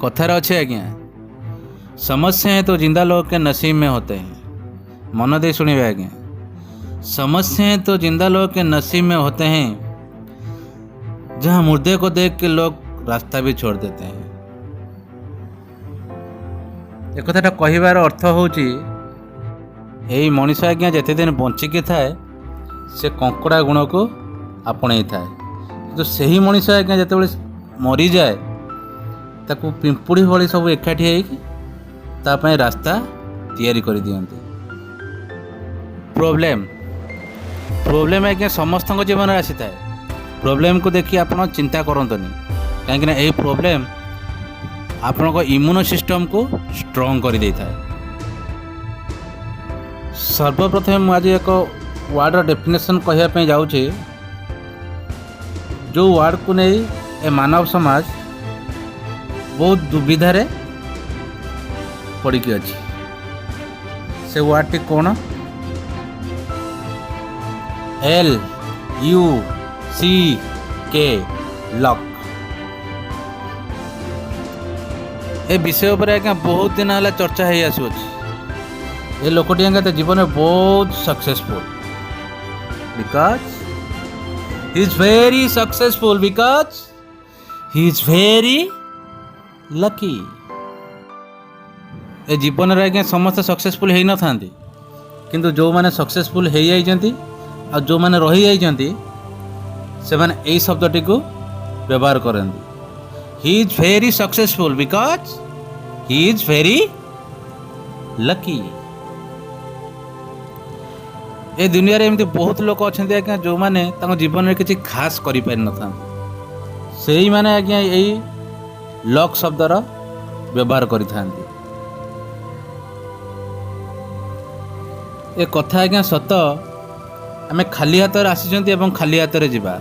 କଥାରେ ଅଛି ଆଜ୍ଞା, समस्याएं तो जिंदा लोग के नसीब में होते हैं। ମନ ଦେଇ ଶୁଣିବେ ଆଜ୍ଞା। समस्याएं तो जिंदा लोग के नसीब में होते हैं, जहाँ मुर्दे को देख के लोग रास्ता भी छोड़ देते हैं। ଏ କଥାଟା କହିବାର ଅର୍ଥ ହେଉଛି, ଏଇ ମଣିଷ ଆଜ୍ଞା ଯେତେ ଦିନ ବଞ୍ଚିକି ଥାଏ, ସେ କଙ୍କଡ଼ା ଗୁଣକୁ ଆପଣେଇଥାଏ। କିନ୍ତୁ ସେହି ମଣିଷ ଆଜ୍ଞା ଯେତେବେଳେ ମରିଯାଏ, ତାକୁ ପିମ୍ପୁଡ଼ି ଭଳି ସବୁ ଏକାଠି ହେଇକି ତା ପାଇଁ ରାସ୍ତା ତିଆରି କରିଦିଅନ୍ତି। ପ୍ରୋବ୍ଲେମ୍, ପ୍ରୋବ୍ଲେମ୍ ଆଜ୍ଞା ସମସ୍ତଙ୍କ ଜୀବନରେ ଆସିଥାଏ। ପ୍ରୋବ୍ଲେମ୍କୁ ଦେଖି ଆପଣ ଚିନ୍ତା କରନ୍ତୁନି, କାହିଁକିନା ଏହି ପ୍ରୋବ୍ଲେମ୍ ଆପଣଙ୍କ ଇମ୍ୟୁନ୍ ସିଷ୍ଟମ୍କୁ ଷ୍ଟ୍ରଙ୍ଗ କରିଦେଇଥାଏ। ସର୍ବପ୍ରଥମେ ମୁଁ ଆଜି ଏକ ୱାର୍ଡ଼ର ଡେଫିନେସନ୍ କହିବା ପାଇଁ ଯାଉଛି, ଯେଉଁ ୱାର୍ଡ଼କୁ ନେଇ ଏ ମାନବ ସମାଜ ବହୁତ ଦୁବିଧାରେ ପଡ଼ିକି ଅଛି। ସେ ୱାର୍ଡ଼ଟି କ'ଣ? LUCK, luck. ଏ ବିଷୟ ଉପରେ ଆଜ୍ଞା ବହୁତ ଦିନ ହେଲା ଚର୍ଚ୍ଚା ହେଇ ଆସୁଅଛି। ଏ ଲୋକଟି ଆଜ୍ଞା ତା ଜୀବନରେ ବହୁତ successful because he is very successful because he is very lucky. ଏ ଜୀବନରେ ଆଜ୍ଞା ସମସ୍ତେ ସକ୍ସେସଫୁଲ୍ ହେଇନଥାନ୍ତି, କିନ୍ତୁ ଯେଉଁମାନେ ସକ୍ସେସଫୁଲ୍ ହେଇଯାଇଛନ୍ତି ଆଉ ଯେଉଁମାନେ ରହିଯାଇଛନ୍ତି, ସେମାନେ ଏଇ ଶବ୍ଦଟିକୁ ବ୍ୟବହାର କରନ୍ତି। He is very successful because he is very lucky. ଏ ଦୁନିଆରେ ଏମିତି ବହୁତ ଲୋକ ଅଛନ୍ତି ଆଜ୍ଞା, ଯେଉଁମାନେ ତାଙ୍କ ଜୀବନରେ କିଛି ଖାସ୍ କରିପାରିନଥାନ୍ତି। ସେଇମାନେ ଆଜ୍ଞା ଏଇ ଲକ୍ ଶବ୍ଦର ବ୍ୟବହାର କରିଥାନ୍ତି। ଏ କଥା ଆଜ୍ଞା ସତ। ଆମେ ଖାଲି ହାତରେ ଆସିଛନ୍ତି ଏବଂ ଖାଲି ହାତରେ ଯିବା।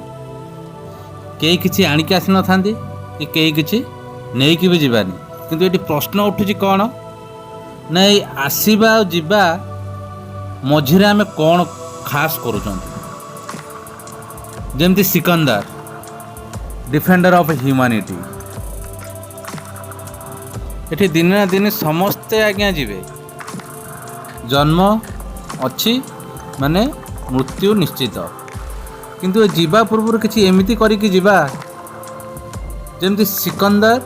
କେହି କିଛି ଆଣିକି ଆସିନଥାନ୍ତି କି କେହି କିଛି ନେଇକି ବି ଯିବାନି। କିନ୍ତୁ ଏଠି ପ୍ରଶ୍ନ ଉଠୁଛି କ'ଣ ନା, ଏଇ ଆସିବା ଆଉ ଯିବା ମଝିରେ ଆମେ କ'ଣ ଖାସ୍ କରୁଛନ୍ତି? ଯେମିତି ସିକନ୍ଦର, ଡିଫେଣ୍ଡର ଅଫ୍ ହ୍ୟୁମାନିଟି। ଏଠି ଦିନେ ନା ଦିନେ ସମସ୍ତେ ଆଜ୍ଞା ଯିବେ। ଜନ୍ମ ଅଛି ମାନେ ମୃତ୍ୟୁ ନିଶ୍ଚିତ। କିନ୍ତୁ ଏ ଯିବା ପୂର୍ବରୁ କିଛି ଏମିତି କରିକି ଯିବା, ଯେମିତି ସିକନ୍ଦର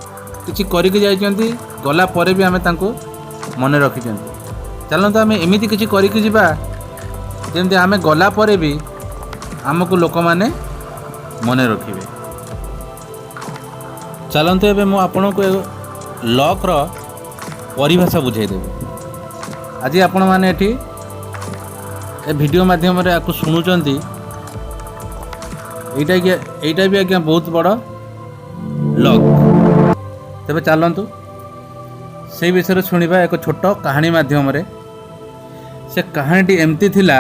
କିଛି କରିକି ଯାଇଛନ୍ତି, ଗଲା ପରେ ବି ଆମେ ତାଙ୍କୁ ମନେ ରଖିଛନ୍ତି। ଚାଲନ୍ତୁ, ଆମେ ଏମିତି କିଛି କରିକି ଯିବା, ଯେମିତି ଆମେ ଗଲା ପରେ ବି ଆମକୁ ଲୋକମାନେ ମନେ ରଖିବେ। ଚାଲନ୍ତୁ, ଏବେ ମୁଁ ଆପଣଙ୍କୁ ଲକ୍ର ପରିଭାଷା ବୁଝାଇଦେବି। ଆଜି ଆପଣମାନେ ଏଠି ଏ ଭିଡ଼ିଓ ମାଧ୍ୟମରେ ଆକୁ ଶୁଣୁଛନ୍ତି, ଏଇଟା ବି ଆଜ୍ଞା ବହୁତ ବଡ଼ ଲକ୍। ତେବେ ଚାଲନ୍ତୁ, ସେଇ ବିଷୟରେ ଶୁଣିବା ଏକ ଛୋଟ କାହାଣୀ ମାଧ୍ୟମରେ। ସେ କାହାଣୀଟି ଏମିତି ଥିଲା,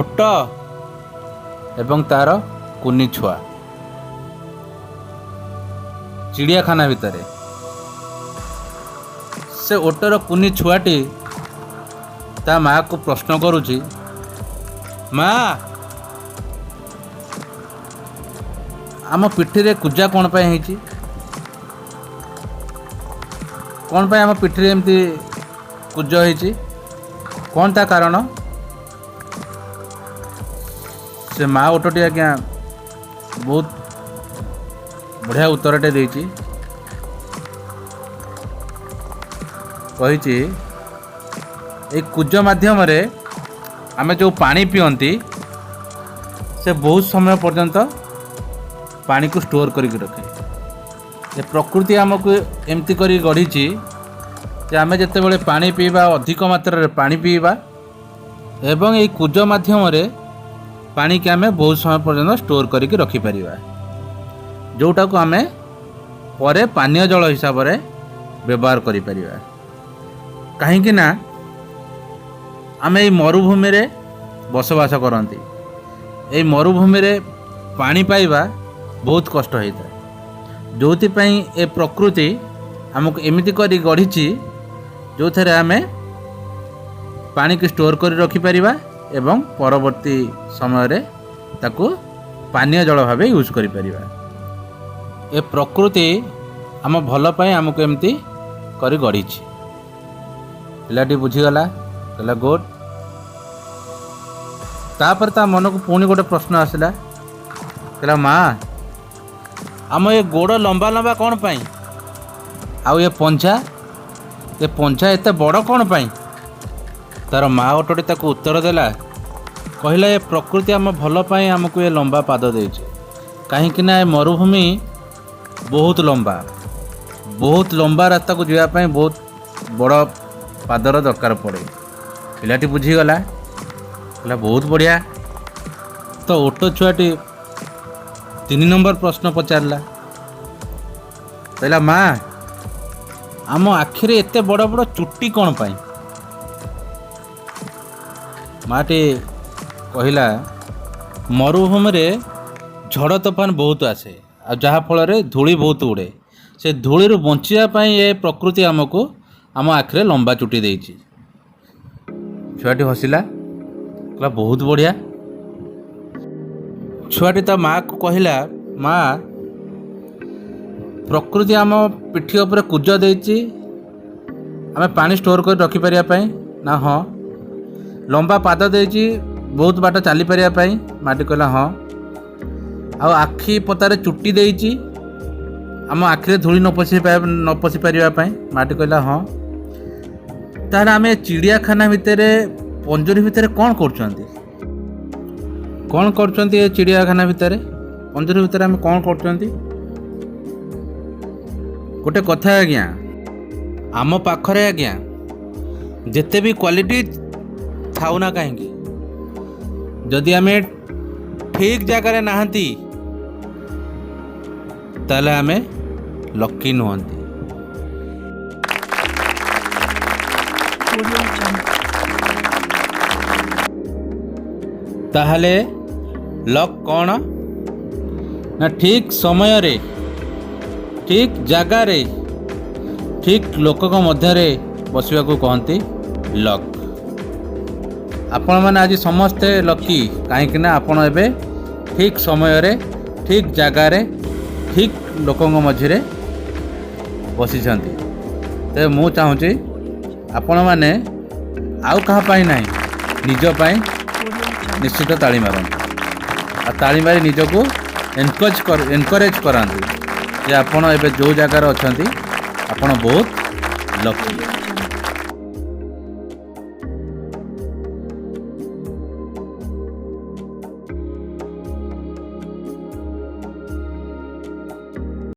ଓଟ ଏବଂ ତାର କୁନି ଛୁଆ ଚିଡ଼ିଆଖାନା ଭିତରେ। ସେ ଓଟର କୁନି ଛୁଆଟି ତା ମାଆକୁ ପ୍ରଶ୍ନ କରୁଛି, "ମା, ଆମ ପିଠିରେ କୁଜା କ'ଣ ପାଇଁ ହେଇଛି? କ'ଣ ପାଇଁ ଆମ ପିଠିରେ ଏମିତି କୁଜ ହେଇଛି? କ'ଣ ତା କାରଣ?" ସେ ମା ଓଟଟି ଆଜ୍ଞା ବହୁତ ବଢ଼ିଆ ଉତ୍ତରଟେ ଦେଇଛି। କହିଛି, ଏଇ କୁଜ ମାଧ୍ୟମରେ ଆମେ ଯେଉଁ ପାଣି ପିଅନ୍ତି, ସେ ବହୁତ ସମୟ ପର୍ଯ୍ୟନ୍ତ ପାଣିକୁ ଷ୍ଟୋର୍ କରିକି ରଖେ। ଏ ପ୍ରକୃତି ଆମକୁ ଏମିତି କରି ଗଢ଼ିଛି ଯେ ଆମେ ଯେତେବେଳେ ପାଣି ପିଇବା, ଅଧିକ ମାତ୍ରାରେ ପାଣି ପିଇବା ଏବଂ ଏଇ କୁଜ ମାଧ୍ୟମରେ ପାଣିକି ଆମେ ବହୁତ ସମୟ ପର୍ଯ୍ୟନ୍ତ ଷ୍ଟୋର୍ କରିକି ରଖିପାରିବା, ଯେଉଁଟାକୁ ଆମେ ପରେ ପାନୀୟ ଜଳ ହିସାବରେ ବ୍ୟବହାର କରିପାରିବା। କାହିଁକି ନା ଆମେ ଏଇ ମରୁଭୂମିରେ ବସବାସ କରନ୍ତି। ଏଇ ମରୁଭୂମିରେ ପାଣି ପାଇବା ବହୁତ କଷ୍ଟ ହେଇଥାଏ, ଯେଉଁଥିପାଇଁ ଏ ପ୍ରକୃତି ଆମକୁ ଏମିତି କରି ଗଢ଼ିଛି, ଯେଉଁଥିରେ ଆମେ ପାଣିକୁ ଷ୍ଟୋର୍ କରି ରଖିପାରିବା ଏବଂ ପରବର୍ତ୍ତୀ ସମୟରେ ତାକୁ ପାନୀୟ ଜଳ ଭାବେ ୟୁଜ୍ କରିପାରିବା। ଏ ପ୍ରକୃତି ଆମ ଭଲ ପାଇଁ ଆମକୁ ଏମିତି କରି ଗଢ଼ିଛି। ପିଲାଟି ବୁଝିଗଲା, କହିଲା, ଗୁଡ୍। ତାପରେ ତା ମନକୁ ପୁଣି ଗୋଟେ ପ୍ରଶ୍ନ ଆସିଲା। କହିଲା, ମା, ଆମ ଏ ଗୋଡ଼ ଲମ୍ବା ଲମ୍ବା କ'ଣ ପାଇଁ? ଆଉ ଏ ପଞ୍ଝା ଏତେ ବଡ଼ କ'ଣ ପାଇଁ? ତାର ମା ଓଟଟି ତାକୁ ଉତ୍ତର ଦେଲା। କହିଲା, ଏ ପ୍ରକୃତି ଆମ ଭଲ ପାଇଁ ଆମକୁ ଏ ଲମ୍ବା ପାଦ ଦେଇଛି, କାହିଁକି ନା ଏ ମରୁଭୂମି ବହୁତ ଲମ୍ବା। ବହୁତ ଲମ୍ବା ରାସ୍ତାକୁ ଯିବା ପାଇଁ ବହୁତ ବଡ଼ ପାଦର ଦରକାର ପଡ଼େ। ପିଲାଟି ବୁଝିଗଲା, କହିଲା, ବହୁତ ବଢ଼ିଆ। ତ ଓଟ ଛୁଆଟି 3 ନମ୍ବର ପ୍ରଶ୍ନ ପଚାରିଲା। କହିଲା, ମା, ଆମ ଆଖିରେ ଏତେ ବଡ଼ ବଡ଼ ଚୁଟି କ'ଣ ପାଇଁ? ମାଟି କହିଲା, ମରୁଭୂମିରେ ଝଡ଼ ତୋଫାନ ବହୁତ ଆସେ ଆଉ ଯାହାଫଳରେ ଧୂଳି ବହୁତ ଉଡ଼େ। ସେ ଧୂଳିରୁ ବଞ୍ଚିବା ପାଇଁ ଏ ପ୍ରକୃତି ଆମକୁ ଆମ ଆଖିରେ ଲମ୍ବା ଚୁଟି ଦେଇଛି। ଛୁଆଟି ହସିଲା, କହିଲା, ବହୁତ ବଢ଼ିଆ। ଛୁଆଟି ତା ମାଆକୁ କହିଲା, ମା, ପ୍ରକୃତି ଆମ ପିଠି ଉପରେ କୁଜ ଦେଇଛି ଆମେ ପାଣି ଷ୍ଟୋର୍ କରି ରଖିପାରିବା ପାଇଁ ନା? ହଁ। ଲମ୍ବା ପାଦ ଦେଇଛି ବହୁତ ବାଟ ଚାଲିପାରିବା ପାଇଁ? ମାଟି କହିଲା, ହଁ। ଆଉ ଆଖି ପତାରେ ଚୁଟି ଦେଇଛି ଆମ ଆଖିରେ ଧୂଳି ନ ପଶି ପାରିବା ପାଇଁ? ମାଟି କହିଲା, ହଁ। ତାହେଲେ ଆମେ ଚିଡ଼ିଆଖାନା ଭିତରେ, ପଞ୍ଜୁରୀ ଭିତରେ କ'ଣ କରୁଛନ୍ତି? କ'ଣ କରୁଛନ୍ତି ଏ ଚିଡ଼ିଆଖାନା ଭିତରେ, ପଞ୍ଜୁରୀ ଭିତରେ ଆମେ କ'ଣ କରୁଛନ୍ତି? ଗୋଟେ କଥା ଆଜ୍ଞା, ଆମ ପାଖରେ ଆଜ୍ଞା ଯେତେ ବି କ୍ୱାଲିଟି ଥାଉ ନା କାହିଁକି, ଯଦି ଆମେ ଠିକ୍ ଜାଗାରେ ନାହାନ୍ତି, ତାହେଲେ ଆମେ ଲକି ନୁହନ୍ତି। Audio Jungle. ତାହେଲେ ଲକ୍ କ'ଣ ନା ଠିକ୍ ସମୟରେ, ଠିକ୍ ଜାଗାରେ, ଠିକ୍ ଲୋକଙ୍କ ମଧ୍ୟରେ ବସିବାକୁ କହନ୍ତି ଲକ୍। ଆପଣମାନେ ଆଜି ସମସ୍ତେ ଲକି, କାହିଁକି ନା ଆପଣ ଏବେ ଠିକ୍ ସମୟରେ, ଠିକ୍ ଜାଗାରେ, ଠିକ୍ ଲୋକଙ୍କ ମଝିରେ ବସିଛନ୍ତି। ତେବେ ମୁଁ ଚାହୁଁଛି ଆପଣମାନେ ଆଉ କାହା ପାଇଁ ନାହିଁ, ନିଜ ପାଇଁ Audio Jungle. ନିଶ୍ଚିତ ତାଳି ମାରନ୍ତୁ ଆଉ ତାଳି ମାରି ନିଜକୁ ଏନକରେଜ୍ କରାନ୍ତୁ ଯେ ଆପଣ ଏବେ ଯେଉଁ ଜାଗାରେ ଅଛନ୍ତି, ଆପଣ ବହୁତ ଲକି। Audio